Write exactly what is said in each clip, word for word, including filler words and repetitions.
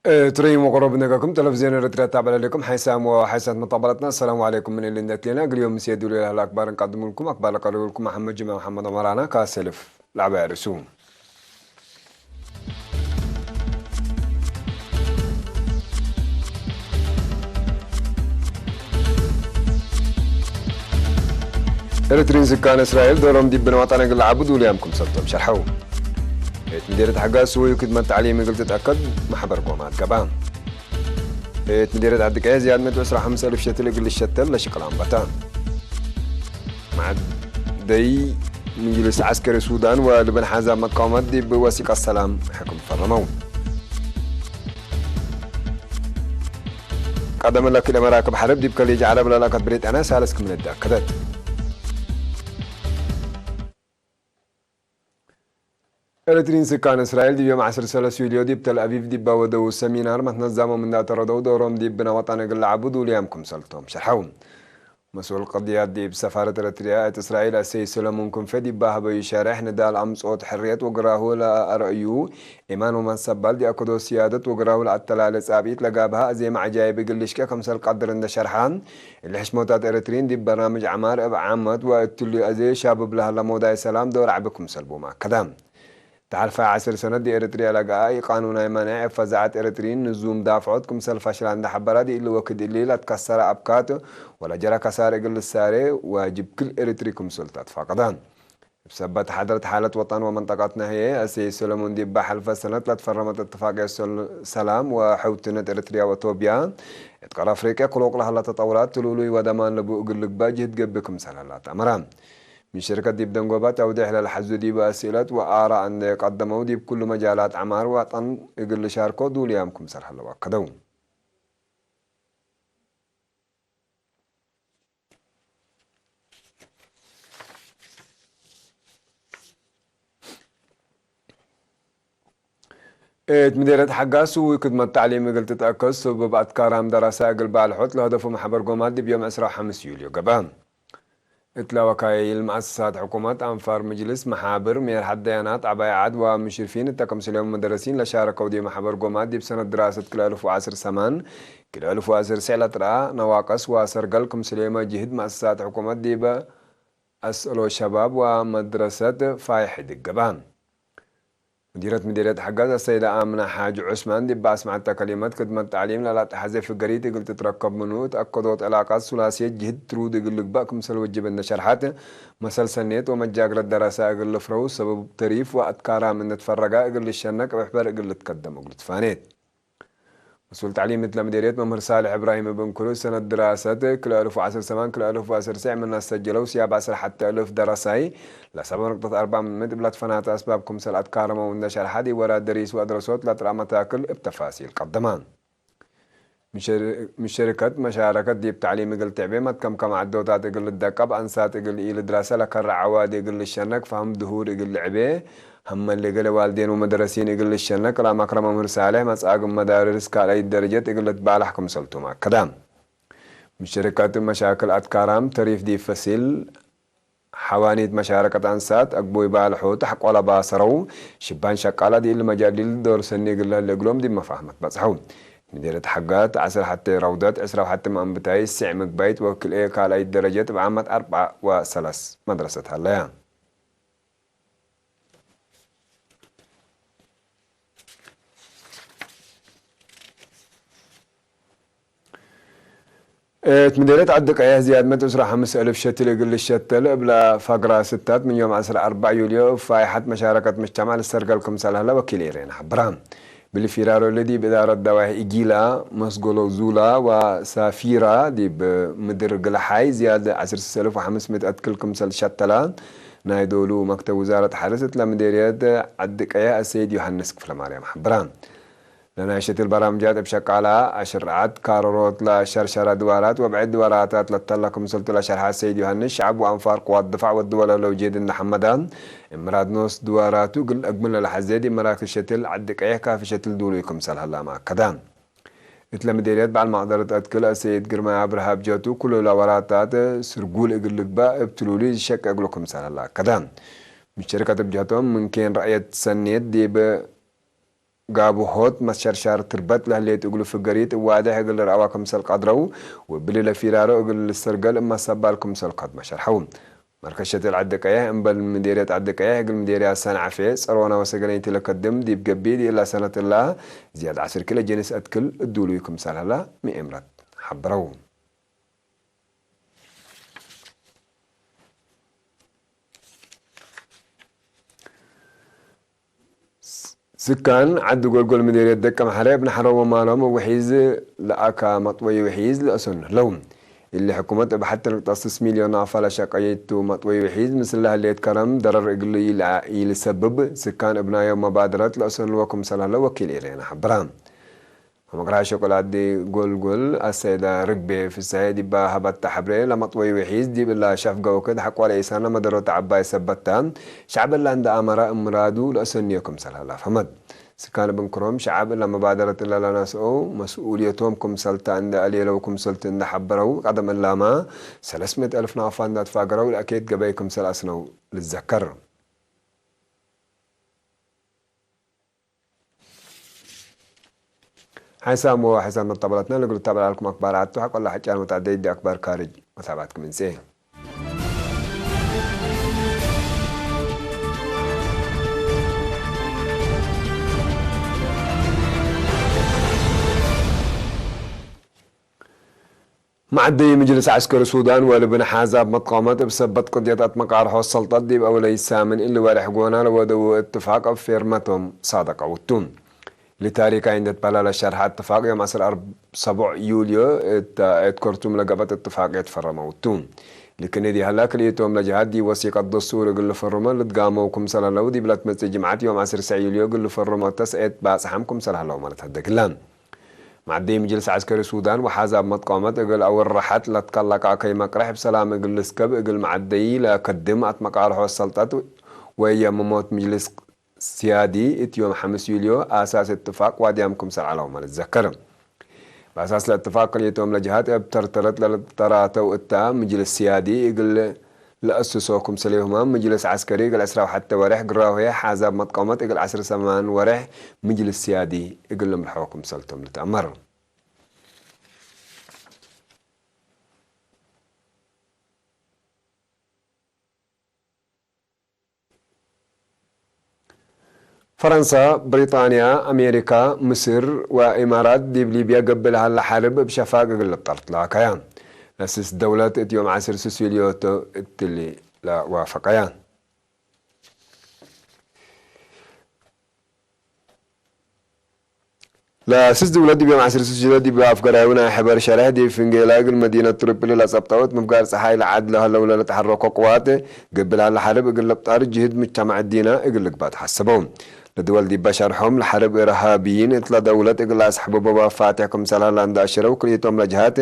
ኤረትርዩም ወቅሩብ ነገርኩም፣ ተለፍዝዮን ኤረትርያ ታብዕ ለሌኩም ሓይሳም ወሓይሳት መጣበለትና፣ አሰላሙ ዐለይኩም ምን እሊ እንዴ ትሌና፣ እግል ዮም ምሴ ዱል ለህለ አክባር እንቀድሙልኩም፣ አክባር ለቀርቡልኩም መሐመድ ጅማ መሐመድ ዑመራና ካሰልፍ ለዐባይ ርእሱ። ኤረትርዩን ስካን እስራኤል ዶሮም ዲብ ነዋጣን እግል ለዐቡ ዱልያም ክምሰልቶም ሸርሐው። ቤት ምዴርየት ሐጋዝ ስወዩ ክድመት ተዕሊም እግል ትትአከድ መሕበር ጎማት ገብአ። ቤት ምዴርየት ዐዲ ቀየ ዝያድ ምእት ወዕስራ ወሐምስ አልፍ ሸትል እግል ልሸተል ለሽቅል አንበተ። መዐደይ ምጅልስ ዐስከሪ ሱዳን ወልብን ሓዛብ መቃወመት ዲብ ወሲቀት ሰላም ሕክም ፈረመው። ቀደም ለክልኤ መራክብ ሐርብ ዲብ ከሊጅ ዐረብ ለላከት ብሪጣንያ ሳልስ ክም ልትአከደት። ኤረትርዩን ስካን እስራኤል ዲብ ዮም ዐስር ሰለስ ዩልዮ ዲብ ተል አቪቭ ዲብ ወደው ሰሚናር መትነዛሞም እንዳ ተረደው ዶሮም ዲብ ብነ ወጠን እግል ለዐቡ ዱልያም ክምሰልቶም ሸርሐው። መስኡል ቅድያት ዲብ ሰፋረት ኤረትርያ እት እስራኤል አሰይድ ሰለሙን ክንፈ ዲብ ሀበዩ ሸሬሕ ንዳል አምጽኦት ሕርየት ወግራሁ ለአርእዩ ኤማን ወመሰባል ዲአከዶ ስያደት ወግራሁ ለአተላለ ጻብኢት ለጋብሀ አዜመ ዐጃይብ እግል ልሽቄ ክምሰል ቀድር እንደ ሸርሐ፣ እሊ ሕሽሞታት ኤረትርዩን ዲብ በርናምጅ ዐማር እብ ዓመት ወእትሊ አዜ ሻብብ ለሀለ ሞዳይ ሰላም ዶር ዐቢ ክምሰል ቦም አከደ። ተሐልፈ ዐስር ሰነት ዲብ ኤረትርያ ለገአ ኢቃኑናይ መኔዕ እብ ፈዛዐት ኤረትርዩን ንዙም ዳፍዖት ክምሰል ፈሽላ እንደ ሐበረ፣ ዲእሊ ወክድ እሊ ለትከሰረ አብካት ወለጀረ ከሳር እግል ልሳሬ ዋጅብ ክል ኤረትሪ ክምሰል ተአትፋቀደ። እብ ሰበት ሐድረት ሓለት ወጠን ወመንጠቀትነ ህዬ፣ አሰይድ ሰለሙን ዲበ ሐልፈ ሰነት ለትፈረመት እትፋቅየት ሰል-፣ ሰላም ወሕውትነት ኤረትርያ ወቶብያ፣ እት ቀር አፍሪቅያ ክሎቅ ለሀለ ተጠውራት ትሉሉይ ወደማን ለቡ እግል ልግበእ ጅህድ ገብእ ክምሰል ሀላ ተአመረ። ምን ሸርከት ዲብ ደንጎባ ተውዴሕ ለልሐዙ ዲብ አስእለት ወአራእ እንዴ ቀደመው፣ ዲብ ኩሉ መጃላት ዐማር ወጠን እግል ልሻርኮ ዱልያም ክምሰል ሀለው አከደው። እት ምዴርየት ሐጋዝ ስውይ ክድመት ተዕሊም እግል ትትአከድ ሰብብ አትካራም ደረሰ እግል ባልሖት ለሀደፉ መሕበር ጎማት ዲብ ዮም ዕስራ ወሐምስ ዩልዮ ገብአ። እትለ ወካይል መአሰሳት ሕኩመት፣ አንፋር፣ ምጅልስ፣ መሓብር፣ ሜርሐት ደያናት፣ ዐባይ ዐድ ወሙሽርፊን እተ ክምስሌሆም መደረሲን ለሻረከው ዲብ መሕበር ጎማት ዲብ ሰነት ድራሰት ክልኤ አልፍ ወዐስር ሰማን፣ ክልኤ አልፍ ወዐስር ስዕ ለጥርአ ነዋቅስ ወሰርገል ክምስሌመ ጅህድ መአሰሳት ሕኩመት ዲበ አስእሎ ሸባብ ወመድረሰት ፋይሕ ድገባ። ሙዲረት ምዴርየት ሐጋዝ አሰይደ አምነ ሓጅ ዑስማን ዲብ አስመዐተ ከሊመት፣ ክድመት ተዕሊም ለለአትሐዜ ፍገሪት እግል ትትረከብ ምኑ እት አከዶት ዕላቃት ሱላስየት ጅህድ ትሩድ እግል ልግበእ ክምሰል ወጅብ እንደ ሸርሐት፣ መሰል ሰኔት ወመጃግረት ደረሰ እግል ልፍረው ሰበብ ተሪፍ ወአትካራም እንደ ትፈረገ እግል ልሸነቅ እብ ሕበር እግል ልትከደም እግል ትፋኔት። መስኡል ተዕሊም እትለ ምዴርየት መምህር ሳልሕ እብራሂም እብ እንክሩ፣ ሰነት ድራሰት ክልኤ አልፍ ወዐስር ሰማን ክልኤ አልፍ ወዐስር ስዕ ምን አሰጀለው ስያብ ዐስር ሐቴ አልፍ ደረሳይ፣ ለሰብዐ ነቅጠት አርበዕ ምእት እብ ለትፈናተ አስባብ ክምሰል አትካረመው እንደ ሸርሐ፣ ዲብ ወራት ደሪስ ወአድረሶት ለጥርአ መታክል እብ ተፋሲል ቀደመ። ምሸር-፣ ምሸርከት መሻረከት ዲብ ተዕሊም እግል ትዕቤ መትከምከመ ዐዶታት እግል ልደቀብ፣ አንሳት እግል ኢልድረሰ ለከረ ዐዋዲ እግል ልሸነክ፣ ፈህም ድሁር እግል ልዕቤ፣ ሀመ ለገሌ ዋልዴን ወመደረሲን እግል ልሸነክ ለአማክረ መምህር ሳሌሕ፣ መጽአግም መዳርስ ካልአይት ደረጀት እግል ልትባላሕ ክምሰልቱም አከደ። ምሸርከት መሻክል አትካራም ተሪፍ ዲብ ፈሲል ሐዋኒት መሻረከት አንሳት አግቡይ ባልሖ ተሐቆለ ባሰረው፣ ሽባን ሸቃላ ዲእሊ መጃል ዶር ሰኒ እግል ለህለ እግሎም ዲብ መፋህመት በጽሐው። ምዴርየት ሐጋዝ ዐስር ሐቴ ረውደት፣ ዕስራ ወሐቴ መአንብታይ፣ ስዕ ምግባይት ወክልኤ ካልአይት ደረጀት እብ ዓመት አርበዕ ወሰለስ መድረሰት ሀለያ። እት ምዴርየት ዐዲ ቀየሕ ዝያድ ምእት ዕስራ ወሐምስ አልፍ ሸትል እግል ልሸተል እብለ ፈግራ ስታት ምን ዮም ዐስር አርበዕ ዩልዮ እብ ፋይሐት መሻረከት ምጅተማዕ ልሰርገል ክምሰል ሀለ ወኪል ኤሬና ሐብራ። ብልፊራሮ ለዲብ እዳረት ደዋይሕ ኢጊላ፣ መስጎሎ ዙላ ወሳፊራ ዲብ ምድር ግልሓይ ዝያድ ዐስር ወሰለስ አልፍ ወሐምስ ምእት አትክል ክምሰል ሸተላ ናይ ዶሉ መክተብ ውዛረት ሐርስ እትለ ምዴርየት ዐዲ ቀየሕ አሰይድ ዮሐንስ ክፍለማርያም ሐብራ። ለናይ ሸትል በራምጃት እብ ሸቃላ አሽርዓት ካረሮት ለሸርሸረ ድዋራት ወብዕድ ድዋራታት ለተለ ክምሰልቱ ለሸርሐ ሰይድ ዮሐንስ፣ ሸዐብ ወአንፋር ቅዋት ድፋዕ ወድወለ ለውጄድ እንደ ሐመዳ፣ እምራድ ኖስ ድዋራቱ እግል አግምል ለለሐዜ ዲብ መራክዝ ሸትል ዐዲ ቀየሕ ካፊ ሸትል ዱሉይ ክምሰል ሀላመ አከደ። እትለ ምዴርየት በዐል መቅደረት አትክል አሰይድ ግርማይ አብርሃ ብጀቱ፣ ኩሉ ለወራታት ስርጉል እግል ልግበእ እብ ትሉሉይ ዝሸቄ እግሉ ክምሰል ሀለ አከደ። ምሸርከት ብጀቶም ምን ኬን ረአየት ሰኔት ዲብ ጋብሆት መሸርሻር ትርበት ለህሌት እግሉ ፍገሪት እብ ዋዴሕ እግል ልርአዋ ክምሰል ቀድረው፣ ወእብሊ ለፊራሮ እግል ልስተርገል እብ መሰባል ክምሰል ከድመ ሸርሐው። መርከዝ ሸቴ ለዐዲ ቀየሕ እምበል ምዴርየት ዐዲ ቀየሕ እግል ምዴርያት ሰንዓፌ ጸርወና ወሰገነይቲ ለከድም ዲብ ገብእ፣ ዲእላ ሰነት እላ ዝያድ ዐስር ኪሎ ጀንስ አትክል እዱሉይ ክምሰል ሀላ ምኤምረት ሐብረው። ስካን ዐዲ ጎልጎል ምዴርየት ደቀምሐረ እብ ነሐሮም ወማሎም እብ ውሒዝ ለአካ መጥወይ ውሒዝ ለአሰኑ ህለው። እሊ ሕኩመት እብ ሐቲ ንቅጠት ስስ ሚልዮን ናፋ ለሸቀየቱ መጥወይ ውሒዝ ምስል ለህሌት ከረም ደረር እግሉ ኢልአ-፣ ኢልሰብብ፣ ስካን እብ ናዮም መባደረት ለአሰንዎ ክምሰል ሀለው ወኪል ኤረና ሐብራ። አመቅርሃ ሸቆል ዐዲ ጎልጎል አሰይዳ ርግቤ ፍሰሄ ዲባ ሀበታ ሐብሬ፣ ለመጥወይ ውሒዝ ዲብ እላ ሸፍገ ወክድ ሐቆለ ኢሳነ መደሮት ዐባይ ሰበት ተ፣ ሸዕብ እላ እንደ አመረ እምራዱ ለአሰንዮ ክምሰል ሀላ ፈሀመት። ስካን እብ እንክሮም ሸዐብ እለ መባደረት እለ ለነስኦ መስኡልየቶም ክምሰል ተ እንደ አሌለው ክምሰልቱ እንደ ሐበረው፣ ቀደም እላመ ሰለስ ምእት አልፍ ናፋ እንደ አትፋገረው ለአኬት ገበይ ክምሰል አስነው ልዘከር። ሓይሳም ወሓይሳም መጣበላትና ለእግል ልታበል ዐልኩም አክባር ዐቱ፣ ሐቆለ ሐጫን ወተዐደይ ዲ አክባር ካርጅ መታብዐትኩም እንሴ። መዐደይ ምጅልስ ዐስከሪ ሱዳን ወልብን ሓዛብ መትቃመት እብ ሰበት ቅድየት አትመቃርሖ ሰልጠት ዲብ አውለይ ሳምን እሊ ወሬሕ ጎና ለወደዉ እትፋቅ እብ ፌርመቶም ሳደቀው ቱ። ለታሪካይ እንዴ ትበህለ ለሸርሐ እትፋቅ ዮም ዐስር አርብ-፣ ሰቡዕ ዩልዮ እት፣ እት ከርቱም ለገብአት እትፋቅየት ፈረመው ቱ። ልክን እዲ ሀላ ክልኢቶም ለጀሃት ዲብ ወሲቀት ደስቱር እግል ልፈርሞ ልትጋመው ክምሰል ሀለው ዲብ ለትመጽእ ጅምዐት ዮም ዐስር ሰዕ ዩልዮ እግል ልፈርሞ ተስኤት ባጽሓም ክምሰል ሀለው መለትሀደግ እለ። መዐደይ ምጅልስ ዐስከሪ ሱዳን ወሓዛብ መትቃመት እግል አወርሐት ለትከለቀ አከይ መቅረሕ እብ ሰላም እግል ልስከብ እግል መዐደይ ለከድም አትመቃርሖ ሰልጠት ወየምሞት ምጅልስ ሲያዲ እት ዮም ሐምስ ዩልዮ አሳስ እትፋቅ ዋድያም ክምሰል ዐለው መለትዘከር። በአሳስ ለእትፋቅ ክልኢቶም ለጀሃት እብ ተርተረት ለልትጠራተው እታ ምጅልስ ሲያዲ እግል ለአስሶ ክምሰሌሁመ ምጅልስ ዐስከሪ እግል ዕስራ ወሐቴ ወሬሕ ግራሁየ ሓዛብ መትቃመት እግል ዐስር ሰማን ወሬሕ ምጅልስ ሲያዲ እግል ልምርሖ ክምሰልቶም ልትአመር። ፈረንሳ፣ ብሪጣንያ፣ አሜሪካ፣ ምስር ወኢማራት ዲብ ሊብያ ገብእ ለሀለ ሐርብ እብ ሸፋግ እግል ልብጠር ትላከያ። ለስስ ደውለት እት ዮም ዐስር ስስ ዩልዮ ቱ እትሊ ለዋፈቀያ። ለስስ ድውለት ዲብ ዮም ዐስር ስስ ዲብ አፍገራዩ ናይ ሕበር ሸርሕ ዲብ ፍንጌላ እግል መዲነት ትሪፖሊ ለጸብጠው እት ምፍጋር ጸሓይ ለዐድ ለሀለው ለልትሐረኮ ቅዋት፣ ገብእ ለሀለ ሐርብ እግል ልብጣር ጅህድ ሙጅተማዕ እዲነ እግል ልግባእ ተሐሰበው። ለድወል ዲበ ሸርሖም፣ ለሐርብ እርሃብይን እትለ ደውለት እግል ለአስሕብቦ መፋቴሕ ክምሰል ሀላ እንደ አሸረው፣ ክልኢቶም ለጀሃት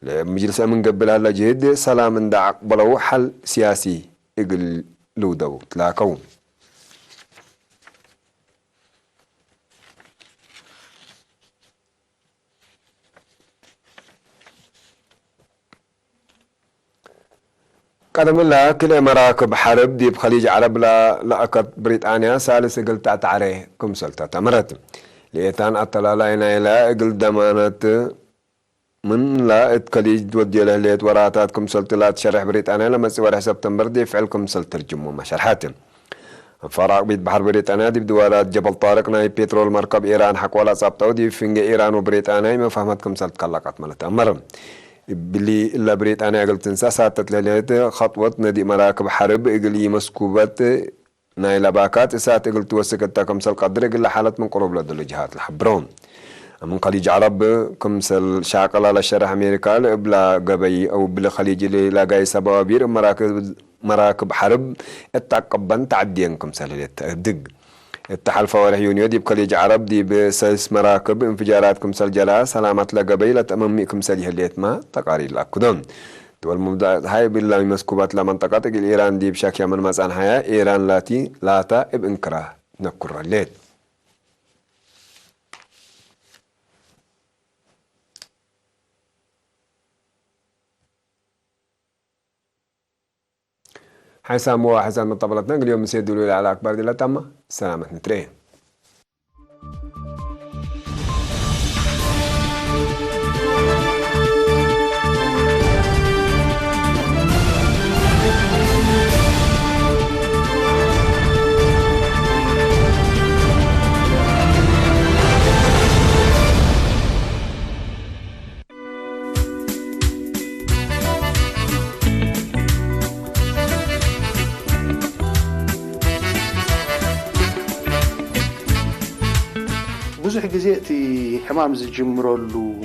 ለምጅልስ አምን ገብእ ለሀለ ጅህድ ሰላም እንደ አቅበለው ሐል ሲያሲ እግል ልውደው ትላከው። ቀደም እለ ክልኤ መራክብ ሐርብ ዲብ ከሊጅ ዐረብ ለለአከት ብሪጣንያ ሳልስ እግል ተአትዐሬ ክምሰል ተአመረት። ለኤታን አተላላይ ናይለ እግል ደማነት ምን ለእት ከሊጅ ትወድዮ ለህሌት ወራታት ክምሰልቱ ለአትሸርሕ ብሪጣንያ ለመጽእ ወርሕ ሰብተምበር ዲብ ፍዕል ክምሰል ተርጅሞመ ሸርሐት። አንፋር ዐቅቢት በሐር ብሪጣንያ ዲብ ድዋራት ጀበል ጣርቅ ናይ ፔትሮል መርከብ ኢራን ሐቆ ለአጻብጠው ዲብ ፍንጌ ኢራን ወብሪጣንያ መፋህመት ክምሰል ትከለቀት መለትአመር። እብሊ እለ ብሪጣንያ እግል ትንሰእ ሳተት ለህሌት ከጥወት ነዲእ መራክብ ሐርብ እግል ኢመስኩበት ናይለ ባካት እሳት እግል ትወስክ እተ ክምሰል ቀድር እግለ ሓለት ምን ቅሩብ ለደሉ ጅሃት ለሐብሮ። ምን ከሊጅ ዐረብ ክምሰል ሻቅለ ለሸርሕ አሜሪካ ለእብላ ገበይ አው እብሊ ከሊጅ እሊ ለጋይሰ በዋቢር መራክብ፣ መራክብ ሐርብ እት አቅበን ተዐድየን ክምሰል ህሌት ተአድግ። እት ሐልፈ ወርሕ ዩንዮ ዲብ ከሊጅ ዐረብ ዲብ ሰልስ መራክብ እንፍጃራት ክምሰል ጀራ ሰላመት ለገበይ ለተአመሚእ ክምሰል ይህሌትመ ተቃሪር ለአክዶ። ድወል ሙብዳእ ሀይ እብለ መስኩበት ለመንጠቀት እግል ኢራን ዲብ ሸክየ ምን መጽአን ሀያ፣ ኢራን ላቲ ላታ እብ እንክራ ነኩረ ሌት። ሓይሳም ወሓይሳም መጣበላትና እግል ዮም ምሴ ዱሉ ለዐለ አክባር ዲላ ታማ ሰላመት ንትረኤ። ብዙሕ ግዜ እቲ ሕማም ዝጅምረሉ